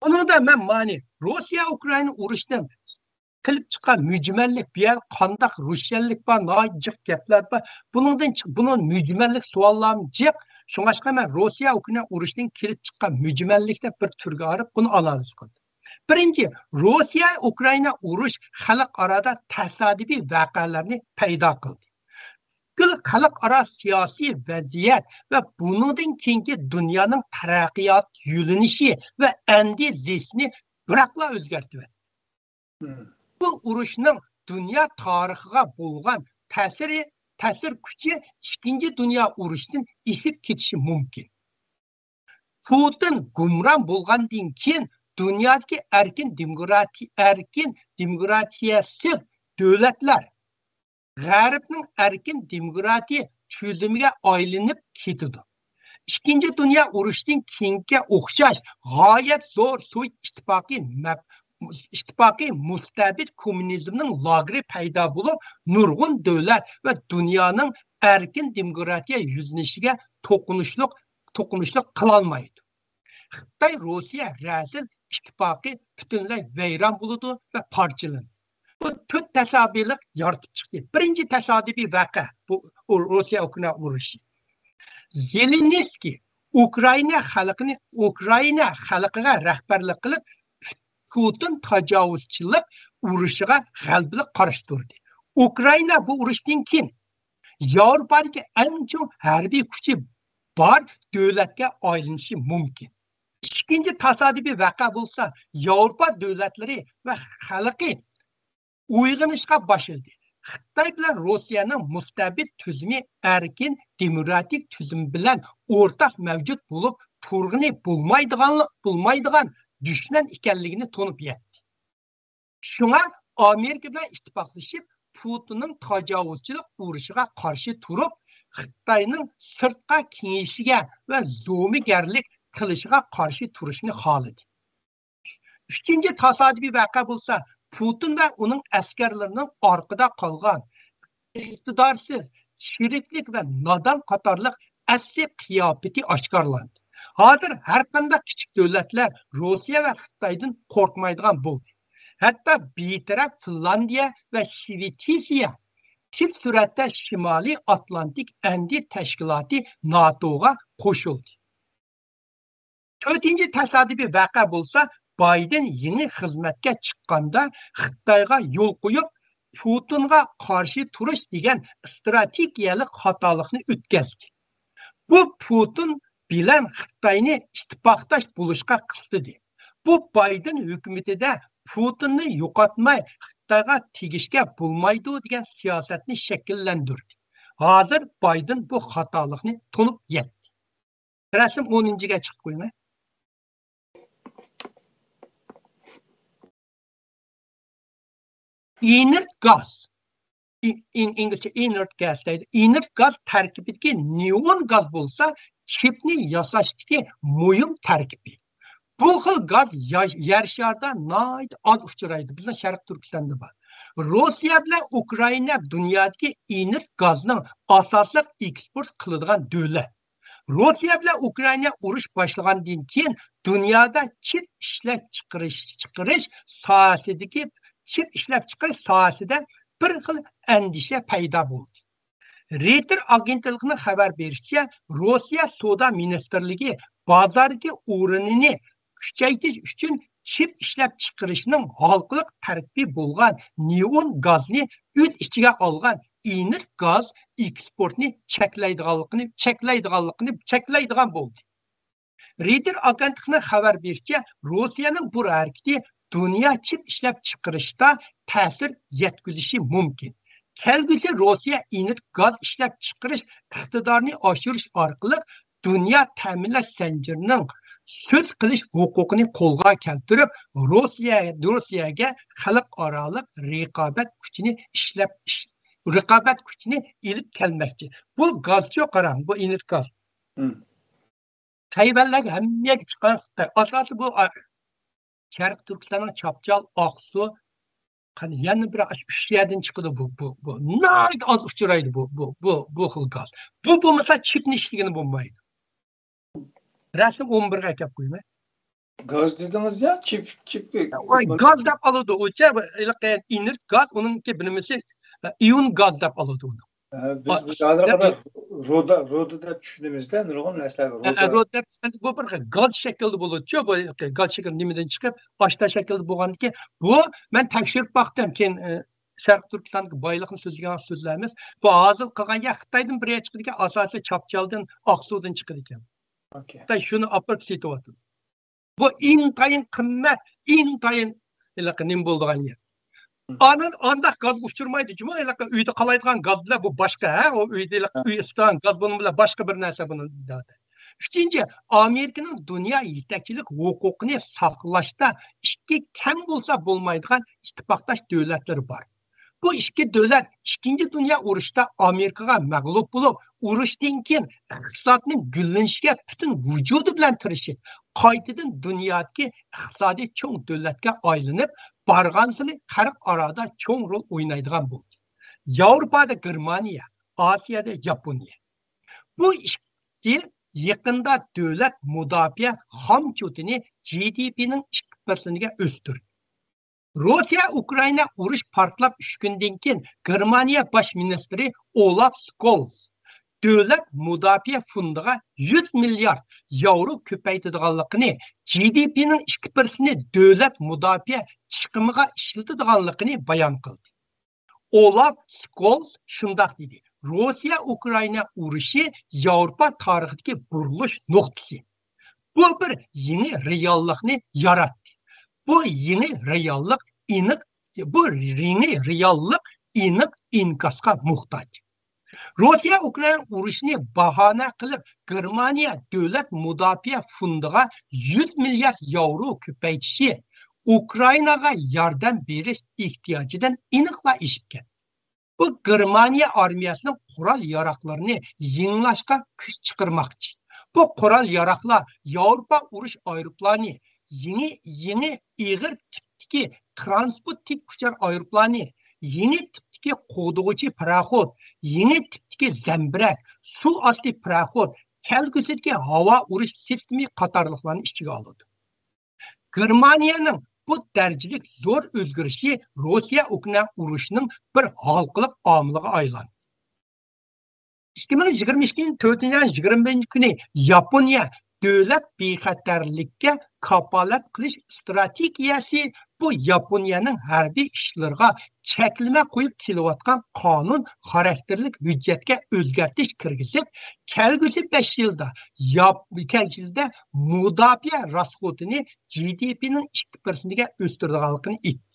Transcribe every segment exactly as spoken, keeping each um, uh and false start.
ئۇنىڭدا مەن مانى روسىيە ئۇكرائىنا ئۇرۇشىدىن قېلىپ چىققان مۈجمەللىك، بۇ يەردە قانداق روشەنلىك بار، ناھايىتى جىق گەپلەر بار. بۇنىڭدىن چىق-، بۇنىڭ مۈجمەللىك سوئاللارمۇ جىق. شۇڭلاشقا مەن روسىيە ئۇكرائىنا ئۇرۇشىدىن كېلىپ چىققان مۈجمەللىك دەپ بىر تۈرگە ئايرىپ بۇنى ئانالىز قىلدىم. بىرىنچى، روسىيە ئۇكرائىنا ئۇرۇش خەلقئارادا تاسادىپىي ۋەقەلەرنى پەيدا قىلدى. پۈتكۈل خەلقئارا سىياسىي ۋەزىيەت ۋە بۇنىڭدىن كېيىنكى دۇنيانىڭ تەرەققىيات يۆنىلىشى ۋە ئەندىزىسىنى بىراقلا ئۆزگەرتىۋەتتى. بۇ ئۇرۇشنىڭ دۇنيا تارىخىغا بولغان تەسىرى، تەسىر كۈچى ئىككىنچى دۇنيا ئۇرۇشىدىن ئېشىپ كېتىشى مۇمكىن. پۇتىن گۇمران بولغاندىن كېيىن دۇنيادىكى ئەركىن دېموكراتىيە، ئەركىن دېموكراتىيەسىز دۆلەتلەر غەربنىڭ ئەركىن دېموكراتىيە تۈزۈمىگە ئايلىنىپ كېتىدۇ. ئىككىنچى دۇنيا ئۇرۇشىدىن كېيىنكىگە ئوخشاش غايەت زور سوۋېت ئىتتىپاقى مەپ-، ئىتتىپاقى مۇستەبىت كوممۇنىزمنىڭ لاگېرى پەيدا بولۇپ، نۇرغۇن دۆلەت ۋە دۇنيانىڭ ئەركىن دېموكراتىيە يۈزلىنىشىگە توقۇنۇشلۇق، توقۇنۇشلۇق قىلالمايدۇ. خىتاي روسىيە رەزىل ئىتتىپاقى پۈتۈنلەي ۋەيران بولىدۇ ۋە پارچىلىنىدۇ. بۇ تۆت تاسادىپىيلىق يارىتىپ چىقتى. بىرىنچى تاسادىپىي ۋەقە بۇ روسىيە ئۇكرائىنا ئۇرۇشى. زېلېنسكىي ئۇكرائىنا خەلقىنى، ئۇكرائىنا خەلقىگە رەھبەرلىك قىلىپ، پۇتىن تاجاۋۇزچىلىق ئۇرۇشىغا غەلىبىلىك قارشى تۇردى. ئۇكرائىنا بۇ ئۇرۇشتىن كېيىن ياۋروپادىكى ئەڭ چوڭ ھەربىي كۈچى بار دۆلەتكە ئايلىنىشى مۇمكىن. ئىككىنچى تاسادىپىي ۋەقە بولسا ياۋروپا دۆلەتلىرى ۋە خەلقى ئويغىنىشقا باشلىدى. خىتاي بىلەن روسىيەنىڭ مۇستەبىت تۈزۈمى ئەركىن دېموكراتىك تۈزۈم بىلەن ئورتاق مەۋجۇت بولۇپ تۇرغىلى بولمايدىغانلىق، بولمايدىغان دۈشمەن ئىكەنلىكىنى تونۇپ يەتتى. شۇڭا ئامېرىكا بىلەن ئىتتىپاقلىشىپ، پۇتىننىڭ تاجاۋۇزچىلىق ئۇرۇشىغا قارشى تۇرۇپ، خىتاينىڭ سىرتقا كېڭىيىشىگە ۋە زومىگەرلىك قىلىشىغا قارشى تۇرۇشنى خالىدى. ئۈچىنچى تاسادىپىي ۋەقە بولسا، پۇتىن ۋە ئۇنىڭ ئەسكەرلىرىنىڭ ئارقىدا قالغان ئىقتىدارسىز، چىرىكلىك ۋە نادان قاتارلىق ئەسلىي قىياپىتى ئاشكارىلاندى. ھازىر ھەر قانداق كىچىك دۆلەتلەر روسىيە ۋە خىتايدىن قورقمايدىغان بولدى. ھەتتا بىتەرەپ فىنلاندىيە ۋە شىۋېتسىيە تېز سۈرئەتتە شىمالىي ئاتلانتىك ئەندى تەشكىلاتى ناتوغا قوشۇلدى. تۆتىنچى تاسادىپىي ۋەقە بولسا، بايدېن يېڭى خىزمەتكە چىققاندا خىتايغا يول قويۇپ، پۇتىنغا قارشى تۇرۇش دېگەن ئىستراتېگىيەلىك خاتالىقنى ئۆتكەزدى. بۇ پۇتىن بىلەن خىتاينى ئىتتىپاقداش بولۇشقا قىستىدى. بۇ بايدېن ھۆكۈمىتىدە پۇتىننى يوقاتماي خىتايغا تېگىشكە بولمايدۇ دېگەن سىياسەتنى شەكىللەندۈردى. ھازىر بايدېن بۇ خاتالىقنى تونۇپ يەتتى. رەسىم ئونىنچىگە چىقىپ قويۇڭ. ئىنېرت گاز. ئىنگلىزچە ئىنېرت گاز دەيدۇ. ئىنېرت گاز تەركىبىدىكى نېئون گاز بولسا چىپنى ياساشتىكى مۇھىم تەركىبى. بۇ خىل گاز يەر شارىدا ناھايىتى ئاز ئۇچرايدۇ. بىزنىڭ شەرقىي تۈركىستاندا بار. روسىيە بىلەن ئۇكرائىنا دۇنيادىكى ئىنېرت گازنىڭ ئاساسلىق ئېكسپورت قىلىدىغان دۆلەت. روسىيە بىلەن ئۇكرائىنا ئۇرۇش باشلىغاندىن كېيىن دۇنيادا چىپ ئىشلەپچىقىرىش، چىقىرىش ساھەسىدىكى، چىپ ئىشلەپچىقىرىش ساھەسىدە بىر خىل ئەندىشە پەيدا بولدى. رېيتېر ئاگېنتلىقىنىڭ خەۋەر بېرىشىچە، روسىيە سودا مىنىستىرلىكى بازاردىكى ئورنىنى كۈچەيتىش ئۈچۈن چىپ ئىشلەپچىقىرىشنىڭ ھالقىلىق تەركىبى بولغان نېئون گازنى ئۆز ئىچىگە ئالغان ئىنېرت گاز ئېكسپورتنى چەكلەيدىغانلىقىنى، چەكلەيدىغانلىقىنى، چەكلەيدىغان بولدى. رېيتېر ئاگېنتلىقىنىڭ خەۋەر بېرىشىچە، روسىيەنىڭ بۇ ھەرىكىتى دۇنيا چىپ ئىشلەپچىقىرىشتا تەسىر يەتكۈزۈشى مۇمكىن. كەلگۈسى روسىيە ئېنېرگىيە گاز ئىشلەپچىقىرىش ئىقتىدارىنى ئاشۇرۇش ئارقىلىق دۇنيا تەمىنلەش زەنجىرىنىڭ سۆز قىلىش ھوقۇقىنى قولغا كەلتۈرۈپ، روسىيە، روسىيەگە خەلقئارالىق رىقابەت كۈچىنى ئىشلەپ، ئىش-، رىقابەت كۈچىنى ئېلىپ كەلمەكچى. بۇ گازچۇ قاراڭ، بۇ ئېنېرگىيە گاز. مم. تەيۋەنلەرگە ھەممە يەرگە چىققان خىتاي. ئاساسى بۇ، ئا، شەرقىي تۈركىستاننىڭ چاپچال، ئاقسۇ، قېنى يەنە بىر ئاشۇ ئۈچ يەردىن چىقىدۇ بۇ، بۇ، بۇ. ناھايىتى ئاز ئۇچرايدۇ بۇ، بۇ، بۇ، بۇ خىل گاز. بۇ بولمىسا چىپنى ئىشلىگىلى بولمايدۇ. رەسىم ئون بىرگە ئەكەپ قويىمەن. گاز دېدىڭىز يا، چىپ، چىپ. ۋاي، گاز دەپ ئالىدۇ ئۇچە، ھېلىقى ئىنېرت گاز، ئۇنىڭكى بىر نېمىسى، ئىيون گاز دەپ ئالىدۇ ئۇنى. ھە، بىز، بىز ھازىرغا قەدەر رۇدا، رۇدا دەپ چۈشىنىمىزدە، نۇرغۇن نەرسىلەرگە رۇدا. رۇدا دەپ، بۇ بىر خىل گاز شەكلىدە بولىدۇ، بۇ گاز شەكلى نېمىدىن چىقىپ، ئاشتا شەكلىدە بولغاندىكىن، بۇ مەن تەكشۈرۈپ باقتىم، كېيىن، ئە، شەرقىي تۈركىستاندىكى بايلىقنى سۆزلىگەن سۆزلەرمىز. بۇ ھازىر قىلغان يەر خىتايدىن بىر يەر چىقىدىكەن، ئاساسىي چاپچالدىن، ئاقسۇدىن چىقىدىكەن. ئوكەي. خىتاي شۇنى ئاپىرىپ سېتىۋاتىدۇ. بۇ ئىنتايىن قىممەت، ئىنتايىن ھېلىقى نېمە بولىدىغان يەر. ئاندىن ئانداق گازغا ئۇچرىمايدۇ جۇمۇ، ھېلىقى ئۆيدە قالايدىغان گاز بىلەن بۇ باشقا، ھە، ئۇ ئۆيدە ھېلىقى ئۆي ئىسسىتىدىغان گاز بۇنىڭ بىلەن باشقا بىر نەرسە بۇنىڭ. ئۈچىنچى، ئامېرىكىنىڭ دۇنيا يېتەكچىلىك ھوقۇقىنى ساقلاشتا ئىككى كەم بولسا بولمايدىغان ئىتتىپاقداش دۆلەتلىرى بار. بۇ ئىككى دۆلەت ئىككىنچى دۇنيا ئۇرۇشىدا ئامېرىكىغا مەغلۇپ بولۇپ، ئۇرۇشتىن كېيىن ئىقتىسادنىڭ گۈللىنىشىگە پۈتۈن ۋۇجۇدى بىلەن تىرىشىپ، قايتىدىن دۇنيادىكى ئىقتىسادىي چوڭ دۆلەتكە ئايلىنىپ بارغانسېرى خەلقئارادا چوڭ رول ئوينايدىغان بولدى. ياۋروپادا گېرمانىيە، ئاسىيادا ياپونىيە. بۇ ئىككى يېقىندا دۆلەت مۇداپىئە خامچوتىنى جى دى پىنىڭ ئىككى پىرسېنتىگە ئۆستۈردى. روسىيە ئۇكرائىنا ئۇرۇش پارتلاپ ئۈچ كۈندىن كېيىن گېرمانىيە باش مىنىستىرى ئولاف سكولز دۆلەت مۇداپىئە فوندىغا يۈز مىليارد ياۋرو كۆپەيتىدىغانلىقىنى، جى دى پىنىڭ ئىككى پىرسېنتىنى دۆلەت مۇداپىئە چىقىمىغا ئىشلىتىدىغانلىقىنى بايان قىلدى. ئولاف سكولز شۇنداق دېدى، روسىيە ئۇكرائىنا ئۇرۇشى ياۋروپا تارىخىدىكى بۇرۇلۇش نۇقتىسى. بۇ بىر يېڭى رېئاللىقنى ياراتتى. بۇ يېڭى رېئاللىق ئېنىق، بۇ يېڭى رېئاللىق ئېنىق ئىنكاسقا موھتاج. روسىيە ئۇكرائىنا ئۇرۇشىنى باھانە قىلىپ، گېرمانىيە دۆلەت مۇداپىئە فوندىغا يۈز مىليارد ياۋرو كۆپەيتىشى ئۇكرائىناغا ياردەم بېرىش ئېھتىياجىدىن ئېنىقلا ئېشىپ كەتتى. بۇ گېرمانىيە ئارمىيەسىنىڭ قورال ياراغلىرىنى يېڭىلاشقا كۈچ چىقىرماقچى. بۇ قورال ياراغلار ياۋروپا ئۇرۇش ئايروپىلانى، يېڭى، يېڭى ئېغىر تىپتىكى تىرانسپورت تىك ئۇچار ئايروپىلانى، يېڭى تىپتىكى قوغدىغۇچى پاراخوت، يېڭى تىپتىكى زەمبىرەك، سۇ ئاستى پاراخوت، كەلگۈسىدىكى ھاۋا ئۇرۇش سىستېمى قاتارلىقلارنى ئىچىگە ئالىدۇ. گېرمانىيەنىڭ بۇ دەرىجىلىك زور ئۆزگىرىشى روسىيە ئۇكرائىنا ئۇرۇشىنىڭ بىر ھالقىلىق ئامىلىغا ئايلاندى. ئىككى مىڭ يىگىرمە ئىككىنچى يىلىنىڭ تۆتىنچى ئاينىڭ يىگىرمە بىرىنچى كۈنى ياپونىيە دۆلەت بىخەتەرلىككە كاپالەت قىلىش ئىستراتېگىيەسى، بۇ ياپونىيەنىڭ ھەربىي ئىشلىرىغا چەكلىمە قويۇپ كېلىۋاتقان قانۇن خاراكتېرلىك ھۆججەتكە ئۆزگەرتىش كىرگۈزۈپ، كەلگۈسى بەش يىلدا ياپ-، كەلگۈسى يىلدا مۇداپىئە راسخوتىنى جى دى پىنىڭ ئىككى پىرسېنتىگە ئۆستۈرىدىغانلىقىنى ئېيتتى.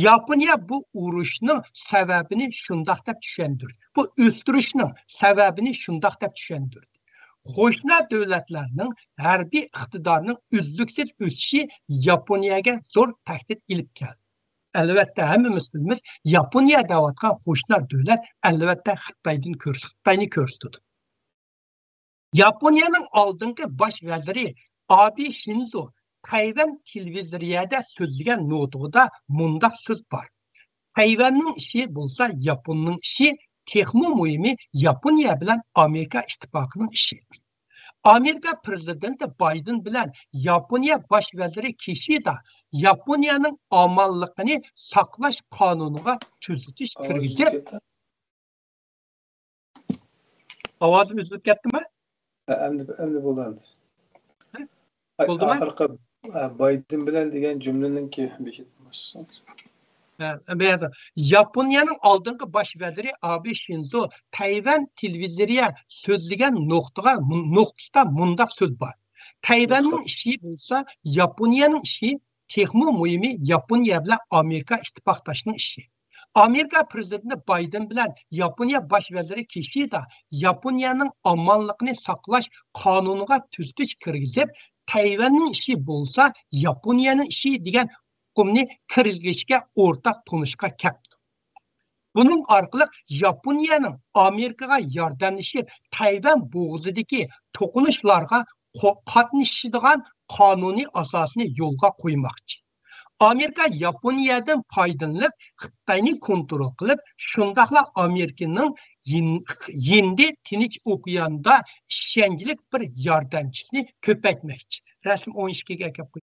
ياپونىيە بۇ ئۇرۇشنىڭ سەۋەبىنى شۇنداق دەپ چۈشەندۈردى. بۇ ئۆستۈرۈشنىڭ سەۋەبىنى شۇنداق دەپ چۈشەندۈردى. قوشنا دۆلەتلەرنىڭ ھەربىي ئىقتىدارىنىڭ ئۈزلۈكسىز ئۆسۈشى ياپونىيەگە زور تەھدىت ئېلىپ كەلدى. ئەلۋەتتە، ھەممىمىز بىلىمىز، ياپونىيە دەۋاتقان قوشنا دۆلەت، ئەلۋەتتە، خىتايدىن كۆرس-، خىتاينى كۆرسىتىدۇ. ياپونىيەنىڭ ئالدىنقى باش ۋەزىرى ئابې شىنزو تەيۋەن تېلېۋىزورىيەدە سۆزلىگەن نۇتۇقىدا مۇنداق سۆز بار: «تەيۋەننىڭ ئىشى بولسا ياپوننىڭ ئىشى، تېخىمۇ مۇھىمى ياپونىيە بىلەن ئامېرىكا ئىتتىپاقىنىڭ ئىشى.» ئامېرىكا پىرېزىدېنتى بايدېن بىلەن ياپونىيە باش ۋەزىرى كىشىدا ياپونىيەنىڭ ئامانلىقىنى ساقلاش قانۇنىغا تۈزىتىش كىرگۈزۈپ، ئاۋازىم ئۈزۈلۈپ كەتتىمۇ؟ ھە، ئەمدى، ئەمدى بولدى ئەمدى. ھە؟ ئاي، بولدىمۇ؟ ئاخىرقى، ھە، بايدېن بىلەن دېگەن جۈملىنىڭكى بېكىتىپ باشلىساڭىز. ھە، بۇ يەردە ياپونىيەنىڭ ئالدىنقى باش ۋەزىرى ئابې شىنزو تەيۋەن تېلېۋىزورىيە سۆزلىگەن نۇقتىغا، نۇقتىسىدا مۇنداق سۆز بار: «تەيۋەننىڭ ئىشى بولسا ياپونىيەنىڭ ئىشى، تېخىمۇ مۇھىمى ياپونىيە بىلەن ئامېرىكا ئىتتىپاقداشنىڭ ئىشى.» ئامېرىكا پىرېزىدېنتى بايدېن بىلەن ياپونىيە باش ۋەزىرى كىشىدا ياپونىيەنىڭ ئامانلىقىنى ساقلاش قانۇنىغا تۈزىتىش كىرگۈزۈپ، «تەيۋەننىڭ ئىشى بولسا ياپونىيەنىڭ ئىشى» دېگەن ئۇقۇمنى كىرگۈزۈشكە ئورتاق تونۇشقا كەپتۇ. بۇنىڭ ئارقىلىق ياپونىيەنىڭ ئامېرىكىغا ياردەملىشىپ، تەيۋەن بوغۇزىدىكى توقۇنۇشلارغا قو-، قاتنىشىدىغان قانۇنىي ئاساسىنى يولغا قويماقچى. ئامېرىكا ياپونىيەدىن پايدىلىنىپ، خىتاينى كونترول قىلىپ، شۇنداقلا ئامېرىكىنىڭ ھىن-، ھىندى تىنچ ئوكياندا ئىشەنچلىك بىر ياردەمچىسىنى كۆپەيتمەكچى. رەسىم ئون ئىككىگە ئەكەپ قويدۇم.